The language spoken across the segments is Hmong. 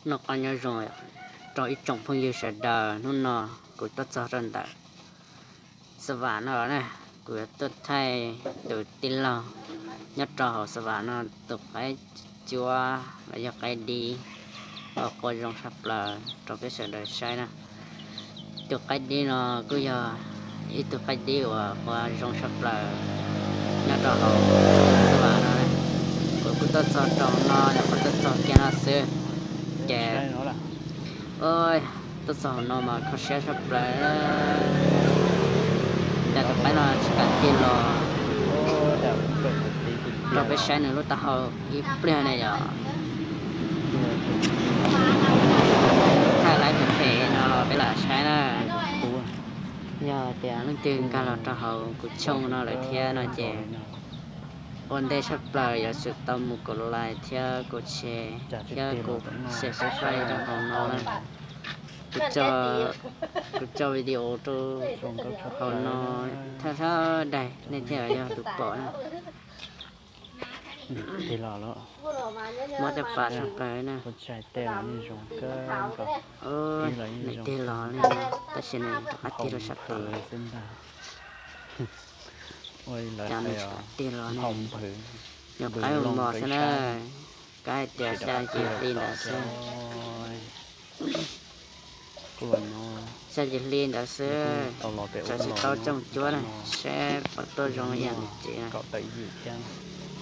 Noj qab nyob zoo rau ib tsoom phooj ywg sawv daws, hnub no kuv tuaj txog rau ntawm Xav Vam no na, kuv yuav tuaj thaij tus tij laug nyob rau hauv Xav Vam no tus qaib cuab los yog qaib dib uas qua zoo tshaj plaws rau peb sawv daws saib na. Tus qaib dib no kuj yog ib tug qaib dib uas qua zoo tshaj plaws nyob rau hauv Xav Vam no. Kuv kuj tuaj txog rau no, yog kuv tuaj txog kiag no xwb ces tuaj txog hauv no mas kho siab tshaj plaws. Cas tus qaib no tsis kam tig los rau peb saib nws lub taub hau ib pliag ne yom. Thaij laiv phem phem no los peb lam saib na. Yog tias leej twg nkag los rau hauv kuv channel no lawm thiab no ces ua ntej tshaj plaws yuav tsum tau mus kaum like thiab kaum share thiab kaum subscribe rau hauv no na. Kuv tso video rau hauv no thawj thawj daim nej thiaj yog tus pom na. Mob caj pas tshaj plaws na. Nws tig los li no tab sis nws rov qab tig rau sab tod lawm. Cov nws tsis kam tig los ne, yog qaib ua mos xwb na. Kab hais tias xya yim hli ntawd xwb. Xya yim hli ntawd xwb, txawm tsis tau coj mus cuab na, seb puas tuaj zoo ib yam nws txiv na.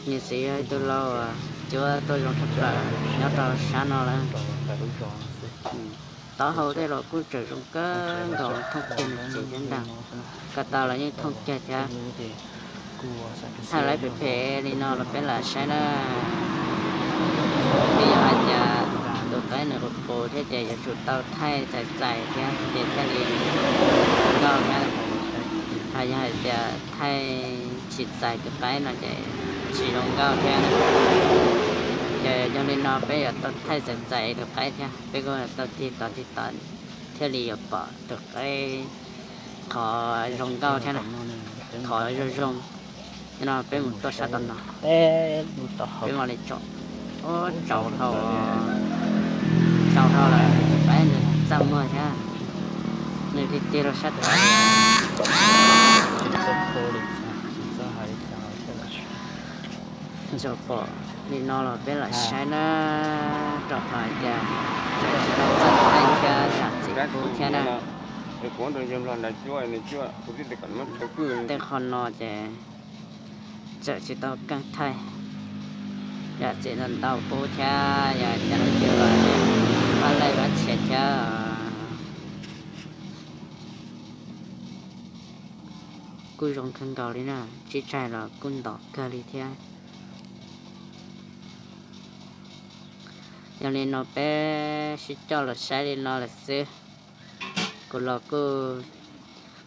Nws txiv yog ib tug lau uas cuab tuaj zoo tshaj plaws nyob rau sab no lawm. Taub hau tej los kuj tseem zoo kawg nkaus, thooj kiag nws txiv thiab ntag. Ko taw los yeej thooj kiag thiab. Thaij laiv phem phem li no los peb lam saib na. Vim yog hais tias tus qaib nws qus qus thiab ces yuav tsum tau thaij txais txais thiab ces thiaj li zoo nkauj thiab. Hos yog hais tias thaij tsis txais tus qaib no ces tsis zoo nkauj thiab. Ces yog li no peb yuav tau thaij txais txais tus qaib thiab, peb kuj tau tig tod tig tod thiaj li yuav pom tus qaib qhov zoo nkauj thiab na, qhov zoo zoo. Yog no peb mus tuaj sab tom no, peb mam li tsom. Ub, tsaus dhau, tsaus dhau lawm, tus qaib nws txaj muag thiab, nws tig tig rau sab tod. Tsuas pom li no los peb lam saib na, rau qhov hais tias tsis tau txawj thaij thiab zam txim pub thiab na. Tej qho no ces txawm tsis tau keej thaij, zam txim ntau ntau pub thiab, yog cov no ces pab laij pab share thiab. Kuj zoo kawg nkaus li na, tsib tsaig los kuj ntom kawg li thiab. Yog li no peb sib coj los saib li no lawm xwb. Kuv los kuj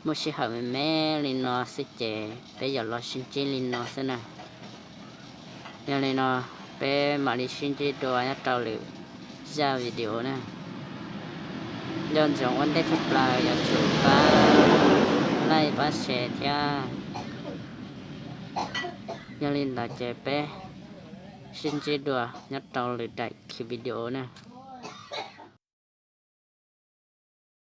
muaj sij hawm me me li no xwb ces peb yuav los sib ntsib li no xwb na. Yog li no peb mam li sib ntsib dua nyob rau lwm zaj video na. Nco ntsoov ua ntej tshaj plaws yuav tsum pab laij pab share thiab. Yog li ntawd ces peb sib ntsib dua nyob rau lwm daim video na.